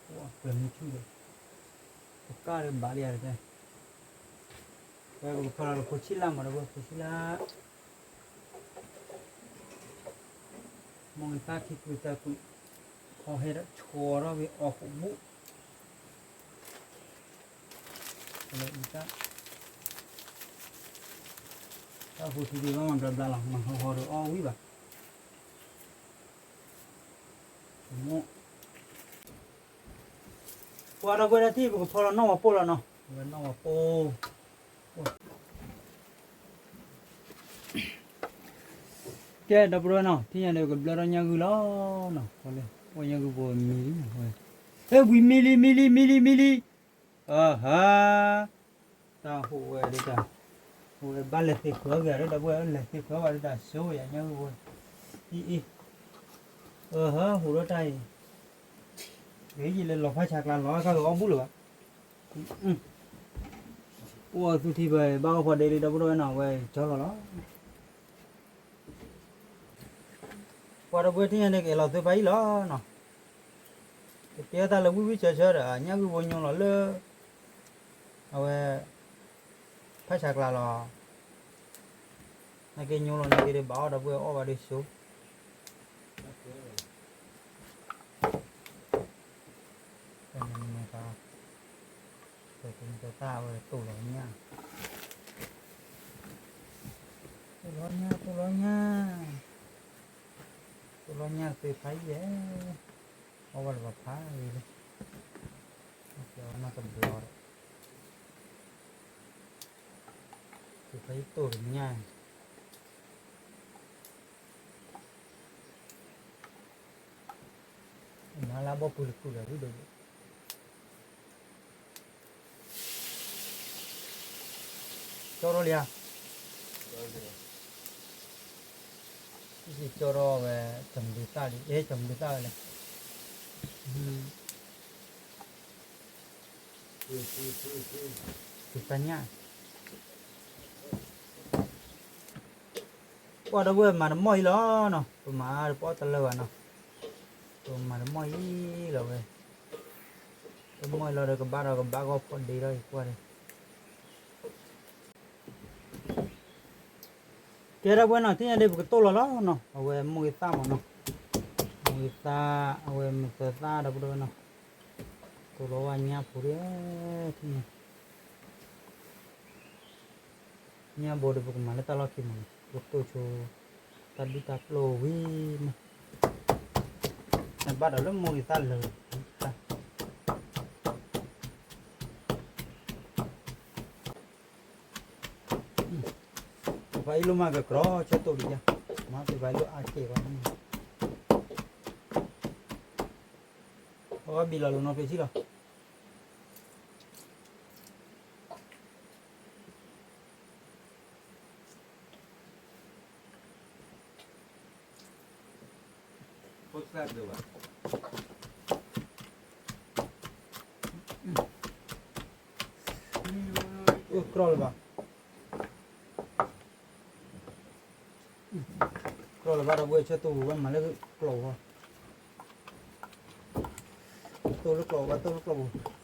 ကျၢၤမုၢ်ထူၣ်ဒီး, ပကၢ်လၢဘၣ်လံယၤတကဲ, ဝဲပကဖီလီၤလၢဖိဆံးလၢ်မးဒီပုၢ်ဝဲၢ်, ဖိဆံးလၢ် မိၢ်ဂ့ၤသၣ်ခံကွံာ်သၢကွံာ်, ဖီဟဲဒီးဆီထီၣ်ဝံၤအီၣ်ဃိာ်ဘူး, လၢအံၤတၢ်, တၢ်ဃိာ်ထံဒံးဘၣ်မၤဘျါဘျါလီၤ, မၤဟီဟီဒီးအီၣ်ဝံၣ်ဘၣ်, မိၢ် ပှၤဒီပုၢ်ဝဲၢ်တၢ်ထံၣ် ပကဖီလီၤနီၢ်ဝၤပိၢ်လီၤနီၤ, ဝဲနီၢ်ဝၤပိၢ် ကဲ ဒီပုၢ်ဝဲၢ်နီၤ, ထံၣ်ညါဒီး ကဘျၢထီၣ်ညၣ်ဂုၢ်လီၤနီၤ, ပှၤလၢ ပှၤညၣ်ဂုၢ်ဖိမံလံနီၤ, ဟဲ ဝံၤမံလံ မံလံ မံလံ မံလံ, အဟါ, တၢ်ဟူးဝဲဒၣ်တၢ်, ဟူးဝဲဘၣ်လဲၤသ့ဃၢၤဂ့ၤဒီး ဒီပုၢ်ဝဲၢ် လဲၤသ့ဃၢၤဘၣ်ဒၣ်တၢ်ဆိယၤညၣ်ဂုၢ်ဖိ, အံၤအံၤ, အဟါ ဟူးထီၣ်တၢ်အံၤ, ဂ့ၤယံာ်လၢလီၤဖးဆးကျါလီၤ ခါဂ့ၤအီၣ်ဘူၣ်လၢၤဘၣ် အိၣ်အသူၣ်ထံဖဲ ဘၣ်အီၣ်ဖီဒ့လံ ဒီပုၢ်ဝဲၢ်နီၤ ဝဲကၠီလီၤလီၤ. ပှၤဒီပုၢ်ဝဲၢ်ထံၣ်ညါန့ၣ် ကအဲၣ်လီၤသုဖးအံၤလီၤနီၤ. ကတဲသးလၢဝံၣ်ဝံၣ်ဆၢဆၢဒီး ညၣ်ဂုၢ်ဖိညိလီၤလၢ အဝဲ ဖးဆးကျါလီၤ. နာ်က့ညိလီၤနာ်က့ဒီး ဘၣ်အီၣ်ဒီပုၢ်ဝဲၢ်အီၣ်ဘၣ်ဒီးဆိ တၢ်ဝဲတိၢ်လီၤညၣ်, တိၢ်လီၤညၣ်, တိၢ်လီၤညၣ်, တိၢ်လီၤညၣ်သုဖးယံၤ, အီၣ်ဘၣ်လၢပဖးယံၤလံ, အီၣ်နီၢ်တဘျီဒီး သုဖးယံၤတိၢ်လီၤညၣ် မၤလၢဘီၣ်ပူၤတကူၣ်ဒီး ဝံၣ်ဒိၣ်ဒိၣ် ကၠီထီၣ်လံဧါ, ကၠီထီၣ်ဝဲ ကၠီမဒုသၣ်လံ အဲ ကၠီမဒုသၣ်ဝဲလဲၣ်, သုတၢ်ညၣ် ပှၤဒီပုၢ်ဝဲၢ်မၤတမီၢ်အံၤလီၤနီၤ, ပမၤတပီၢ်တလၢဘၣ်နီၤ, ပမၤတမီၢ်အံၤလီၤဝဲ, တမီၢ်အံၤလီၤဒီး ကဘၣ်ဒီးကဘၣ်ဂီၢ်ဖီဒ့ထီၣ်အံၤကွၢ်ဒီး ကဲဒီပုၢ်ဝဲၢ်နီၤ, သ့ၣ်ညါဒ်ပကတိၢ်လီၤလီၤနီၤ, အဝဲမိၢ်ဂ့ၤသၣ်မးနီၤ, မိၢ်ဂ့ၤသၣ် အဝဲမုၢ်သၢသၣ်ဒီပုၢ်ဝဲၢ်နီၤ, တိၢ်လီၤဝဲညၣ်ဖိဒီး ထံၣ်ညါ ညၣ်ဘိဒီး ပကမၤလၢတၢ်လီၢ်ခံမးန့ၣ် ပကတိၢ်ဆိ တၢ်ဒုၣ်တၢ်ကျိၣ်ဝံၤမး နဘၣ်ဒီးလၢမိၢ်ဂ့ၤသၣ်လၢာ် ပှၤအံၤလိၣ်မးကကြီဆၢတိၢ်ဒံးယါ, မ့ၢ်သ့ၣ်ပှၤအံၤလိၣ်အါကဲၣ်ဝဲ, အဝဲဘံၣ်လီၤလိာ်နီၢ်ဖဲဆံလီၤ. အၢ ကြီလၢၤဘၣ်, ကြီလၢၤဘၣ်ဒီပုၢ်ဝဲၢ် ဆၢတိၢ်ဝဲမၤလၢကျိာ်ဝဲ, တိၢ်လၢကျိာ်ဝဲ တိၢ်လၢကျိာ်ပူၤ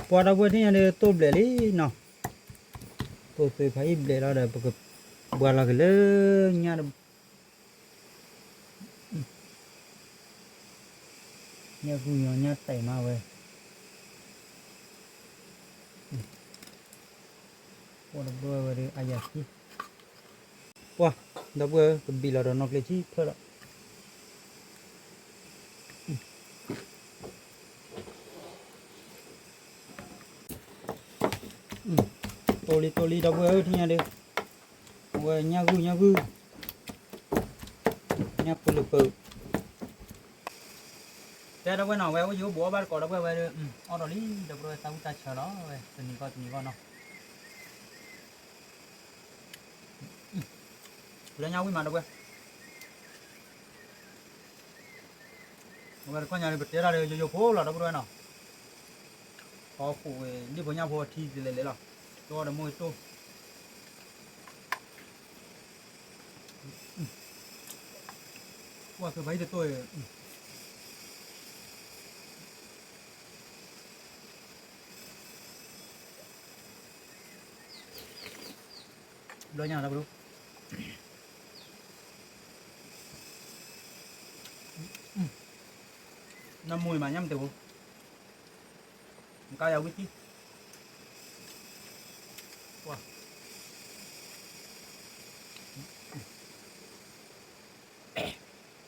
ပှၤဒီပုၢ်ဝဲၢ်ထံၣ်ညါဒီး တိၢ်ဘျဲးလံနီၤ, တိၢ်သုဖးအံၤဘျဲးလီၤဒီး ပကဘှါလီၤက့ၤလၢညၣ်တဘိ, ညၣ်ဂုၢ်ညီညၣ်တဲာ်မးဝဲ, ပှၤဒီပုၢ်ဝဲၢ်ဝဲဒီးအယၤခံ, ပှၤဒီပုၢ်ဝဲၢ် ကဘံၣ်လီၤဒီးနီၢ်ကျဲဆံဖျၢၣ်လီၤ. တိၢ်လံတိၢ်လံ ဒီပုၢ်ဝဲၢ်ထံၣ်ညါဒီး, အဝဲညၣ်ဂုၢ်ညၣ်ဂုၢ်, ညၣ်ပူၤလၢပူၤ, တဲဒီပုၢ်ဝဲၢ်နီၤ ဝဲအိၣ်ယိၣ်ဘိးအီၣ်ဘၣ်တကိးဒီပုၢ်ဝဲၢ်ဒီး အီၣ်ဒီးလံ ဒီပုၢ်ဝဲၢ် တၢ်ဝံၣ်တၢ်ဆၢလီၤဝဲ တနံၤဂီၢ်တနံၤဂီၢ်နီၤ, ပလၢညၣ်ဝံၣ်မးဒီပုၢ်ဝဲၢ် အဝဲတခီညါန့ၣ် ပတဲတၢ်ဒီးယိယိဖိလီၤ ဒီပုၢ်ဝဲၢ်နီၤ, အီၣ်ဃုာ်ဝဲ ဒ့ၣ်ဖိညၣ်ဖိအထံတလဲၤလဲၤလီၤ, ကၠီဒီးမိၢ်တိၢ်, ပှၤကဘၣ်ဟံၣ်တတိၢ်အံၤ ဘျီညါလၢပဒိၣ်, နမူအံၤမး ညၣ်မတၤဘိ, နကါယၤဝံၣ်တံၢ်, ပှၤ ပှၤ ဝံၣ်မးဒီပုၢ်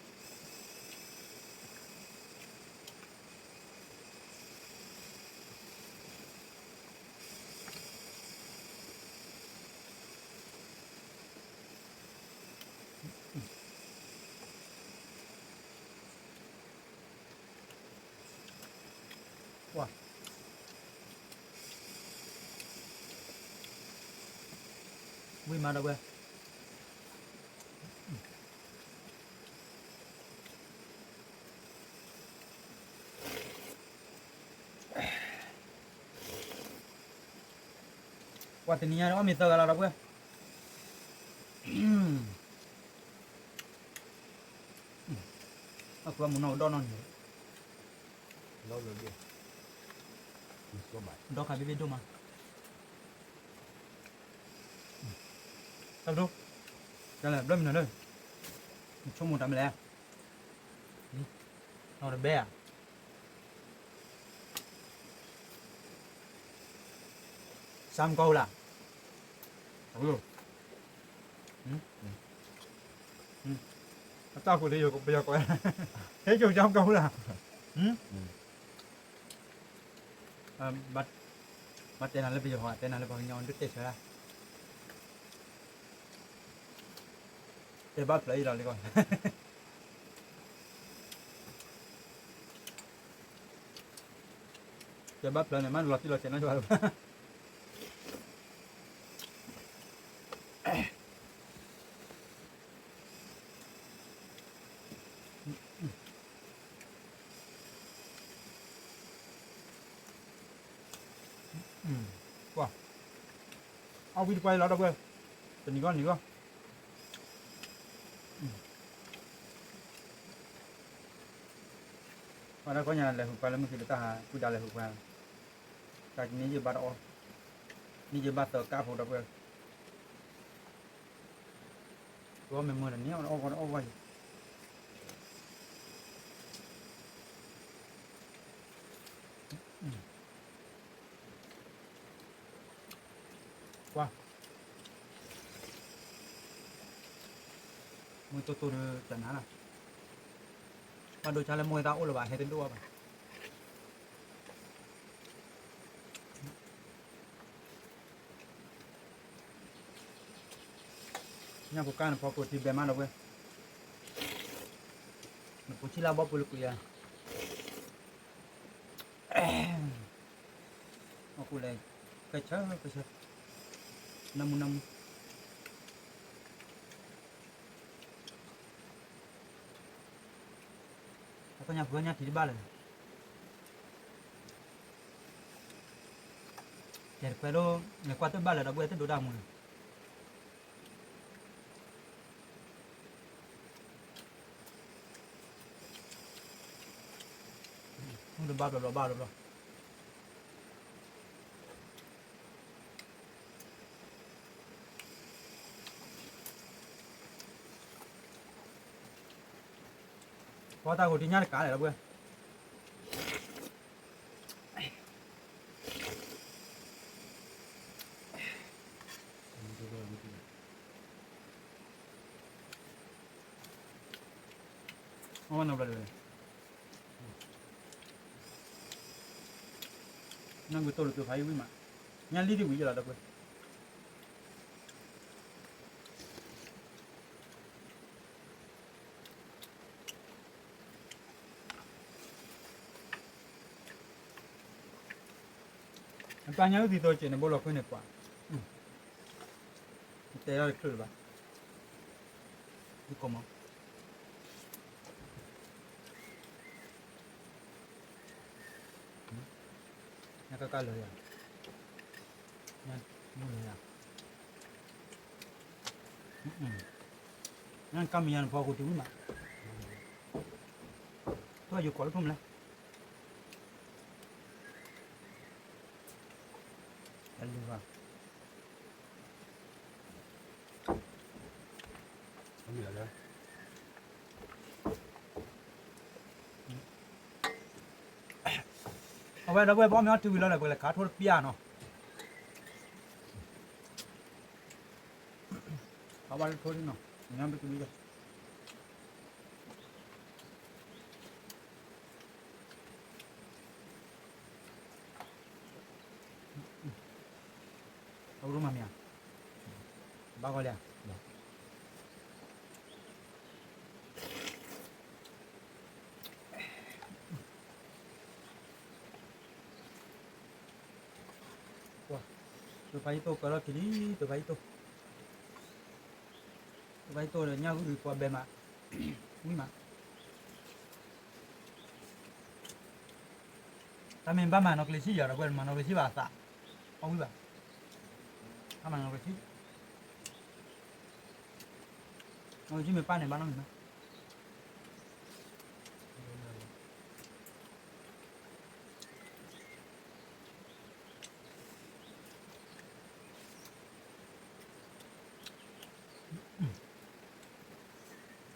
ဝဲၢ်, ပှၤတနံၤညါအီၣ်မ့ၤသၢဂၤလီၤ ဒီပုၢ်ဝဲၢ်, အီၣ်မူနီၢ်ကဒီးနီၢ်န့ၣ်, ဒီခါဘ့ၣ်ဘ့ၣ်ဒိၣ်မး, တၢ်ဘျုး, တၢ်လဲၣ် ဘျီမနုၤလၢ, နဆိကမိၣ်တၢ်မနုၤလဲၣ်, နီၢ်တဘဲဧါ စၢ်မကီၢ်ဟူလၢ်, အတၢ်ဃိလၢယပယီၤကီး, ဟဲကၠိစၢ်မကီၢ်ဟူလၢ်, ဘၣ်တဲနၤလၢပယီၤ တဲနၤလၢပှၤကညီဒုးတဲဆၢလၢ် တဲဘၣ်ဖျၢၣ်အံၤလီၤလံကီး, တဲဘၣ်ဖျၢၣ်န့ၣ် မ့ၢ်လီၤတံၢ်လီၤဆဲးနီၢ်ကီၢ်လၢၤဘၣ်, ပှၤ အီၣ်ဝံၣ်တပှၢ်အံၤလီၤ ဒီပုၢ်ဝဲၢ်, တနံၤဂီၢ်နံၤဂီၢ်, ပှၤလၢကီၢ်ညါလဲၤဟူးပှၢ်လၢမုၢ်ခံလၢတၢ်ဟး ပုၢ်ဒါလဲၤဟူးပှၢ်, တၢ်ကန့ၢ်ယဘၣ်တအီၣ်, ယဘၣ်သးကါဖိဒီပုၢ်ဝဲၢ်, ကီမ့ၢ်မုၢ်တနံၤအီၣ်ဂီၢ်တအီၣ်ဂီၢ်ယံၤ, ကွၢ်, မုၢ်တိၢ်တိၢ်ဒီးတနၤလီၤ, ဘၣ်ဒိဆါလၢမိၢ်သးအိၣ်လၢၤဘၣ် ဟဲတဒိၣ်ဘၣ်. ညၣ်ဖိကၢ်နဖီခိၣ်ထံဘဲမးဒီပုၢ်ဝဲၢ်, နဖိဆံးလၢဘီပူၤလၢကွံာ်ယၤ, အဃိလဲၣ်, ကဆၢကဆၢ, နၢမူနၢမူ, အကညၣ်ဖုညၣ်ထံတဘၣ်လၢၤ, တဲတခွဲးဒိၣ်, နကွၢ်တဘၣ်လၢၤဒီပုၢ်ဝဲၢ် တဒိၣ်တၢ်မူလၢၤ. မုၢ်တဘၣ်ဘျီဘျီဘၣ်ဘျီဘျီ, ပှၤတၢ်ဂိၤတညၣ်တကးလဲၣ်ဒီပုၢ်ဝဲၢ်. နၢ်ဝံတိၢ်လၢကဖးယံာ်ဝံၣ်မး, ညၣ်လံၣ်ဒံးဝံၤယလီၤဒီပုၢ်ဝဲၢ်. အပၢ်ညၣ်အုၣ်သံသိးစဲးန့ၣ် ဘိလီၤခွံန့ၣ်ပှၤ, တဲဒၣ်တချုးလၢၤဘၣ်, ယကိးမး, ညၣ်ကကၢ်လၢာ်ယၤ, ညၣ်မုၢ်လၢာ်ယၤ, ညၣ်ကၢ်မံၤယၤနဖီခိၣ်ထံဝံၣ်မး, ထီၣ်ယကိးလၢထိၣ်မလဲၣ်. အလူၤဘၣ်, အဝဲဒီပုၢ်ဝဲၢ် ပအီၣ်မ့ၤအီထံဝံၤလီၤဒီး ပကလဲၤခးထိၣ်တပျၢ်နီၤ, ခးဘၣ်လၢထိၣ်နီၤ, ညါဘၣ်တဘျီယၤ အဝဲမၤမ့ၢ်ဧါ, ဘၣ်ဂီၤလံဧါ, ပဖးယံာ်တိၢ်ကၢထီၣ်ခံလံ, ပဖးယံာ်တိၢ်, ပဖးယံာ်တိၢ်ဒီးညၣ်ဂုၢ်အုးပှၤဘဲမး, ဝံၣ်မး, တၢ်မ့ၢ်ဘၣ်မၤနီၢ်ကလံၤဆံၣ်ယၤဒီး ပှၤမၤနီၢ်ကလံၤဆံၣ်ဘၣ်အသး, အီၣ်ဝံၣ်ဘၣ်, အမၤနီၢ်ကလံၤဆံၣ်, နီၢ်ကလံၤဆံၣ်မ့ၢ်ပၢ်န့ၣ် ဘၣ်နီၢ်မံၤမး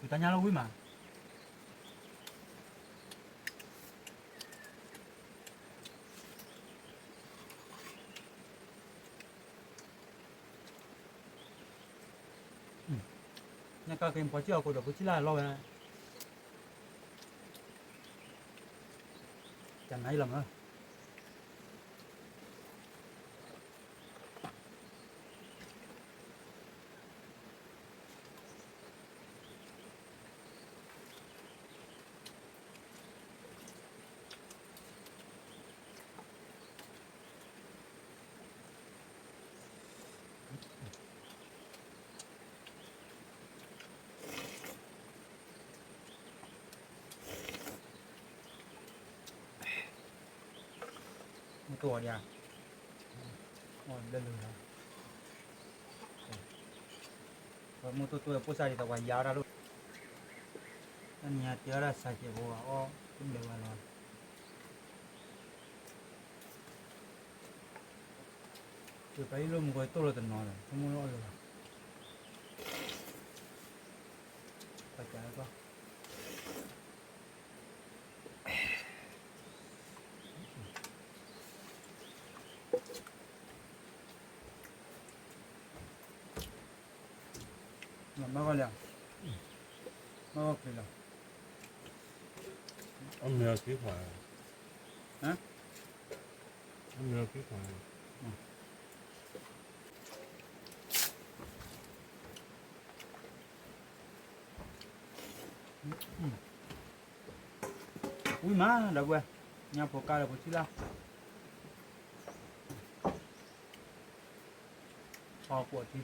ပတၢ်ညၣ်လၢဝံၣ်မး, ညၣ်ကၢ်က့ၤဖီစံၣ်အီၤကိးဒီး ဖိဆံၣ်လၢအလီၢ်ဝဲ, တနၤအံၤလီၤမး မုၢ်တိၢ်ဝဲဒၣ်, အီၣ်ဘျဲၣ်လၢာ်လီၤ, မုၢ်တိၢ်တိၢ်ပိၢ်စၢ်ဒ်သိးပှၤယါဝဲဒၣ်လိၣ်, တနံၤညါတဲဝဲဒၣ်စၢ်ကဲးဖိအီၣ်တဘျဲၣ်ဝဲလီၤ. ယပၢ်အံၤလိၣ်မူကီၢ်တိၢ်လီၤတနီၤဒီး ဆိကမိၣ်လၢအီၣ်လၢၤဘၣ်, ပၢ်ကးလၢကီၢ် မၤကီၢ်လံ, မၤကီၢ်ချ့လီၤ, အမ့ၢ်အခံခွါ, အမ့ၢ်အခံခွါ, ဝံၤမး ဒီပုၢ်ဝဲၢ်, ညါဖိကါဒီးဖိထံလၢ်, အီၣ်ကွီၢ်ထံ,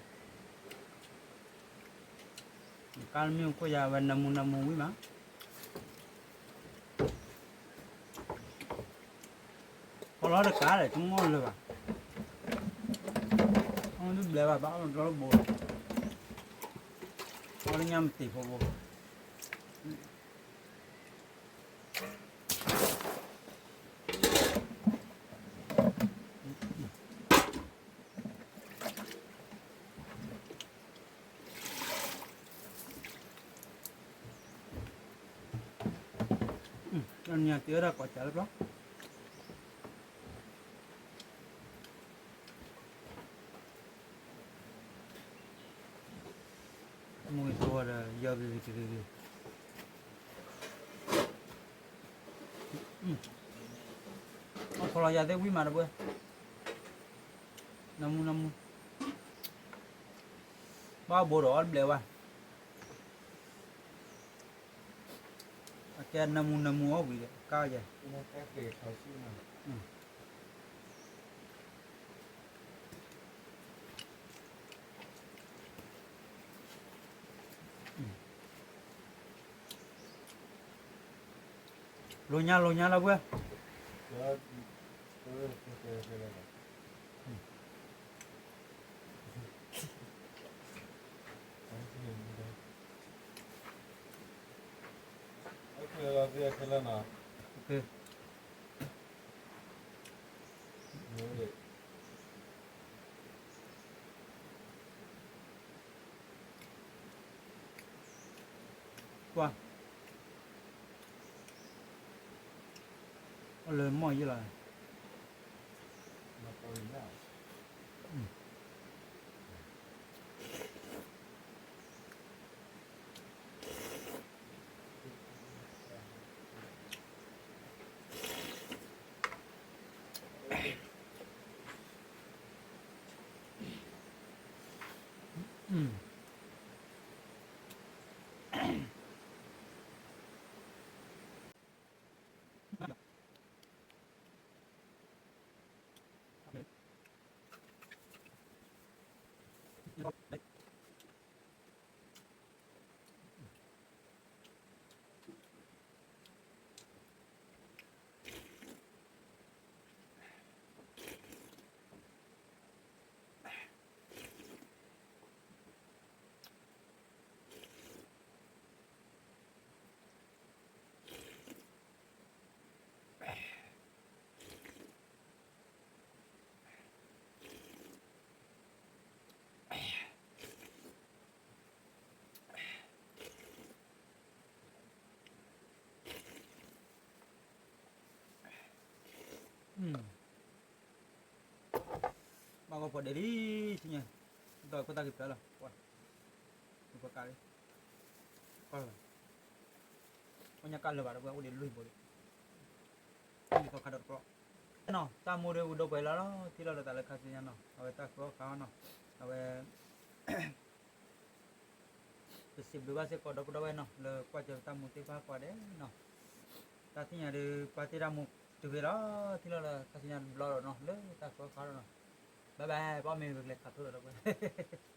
ကါလၢမ့ၣ်အူခိၣ်ယၤဝဲနၢမူနၢမူဝံၤမး ဖီလီၤတကးဒီး တမီၢ်လၢၤဘၣ်, အီၣ်တဘျဲးဘၣ် ဘၣ်အီၣ်တဘျီတဘိလီၤ, အီၣ်လၢညါမတံၤဖိဘိ တနံၤအံၤတ့ဝဲဒၣ်ကိးစးလၢပျီ မူဂ့ၤဆိဝဲဒီး ယီၤဂ့ၤဂ့ၤတဂ့ၤဂ့ၤ, အီၣ်ဖီလီၤယၤသ့ၣ်ဝံၤမးတဘျီ, နၢမူနၢမူ, ဘၣ်ဘိဒီးအီၣ်တဘျဲးဝဲ, အကဲနၢမူနၢမူအီၣ်ဝံၤဒီး ကါယဲ လိာ်ညါလိာ်ညါလီၤပှဲၤ, ကွၢ်, အီၣ်လၢမီၢ်ယဲၢ်လီၤ.ဘၣ်ဂီၢ်ဖီဒဲးလံ, ဆူညါ, ဒီးကွၢ်တၢ်က့ၤပၢလီၤ, ကွၢ်, ကွၢ်လီၤ, ကွၢ်ညါကၢ်လၢၤဘၣ်ဒီး ပှၤအိၣ်ဒံးလွံၢ်ဘိလံ, သီခါဒီးတကျီ, နီၤ တၢ်မူဒီးဝံၤဒိပှဲၤလီၤလီၤ ထံၣ်လီၤဒီးသးလၢခါဆူညါနီၤ အဝဲတၢ်ဃုအီၣ်ဃုအီနီၤ အဝဲ ပစံးဘျုးဘၣ်စ့ၢ်ကီးဒီပုၢ်ဒီဝဲၢ်နီၤ လၢကွၢ်စၢၤတၢ်မူသ့ၣ်တဖၣ်ကိးဂၤဒဲးနီၤ တၢ်သ့ၣ်ညါဒီး ပှၤတ့တၢ်မူတဂ့ၤလီၤ ထံၣ်လီၤဒီးခါဆူညါတဘျီဒီးနီၤ လၢတၢ်ဃုအီၣ်ဃုအီဒီးနီၤ ဘၣ်ဘၣ် ပအီၣ်မ့ၤဂ့ၤကျဲခးထိဒီးဒီပုၢ်ဝဲၢ်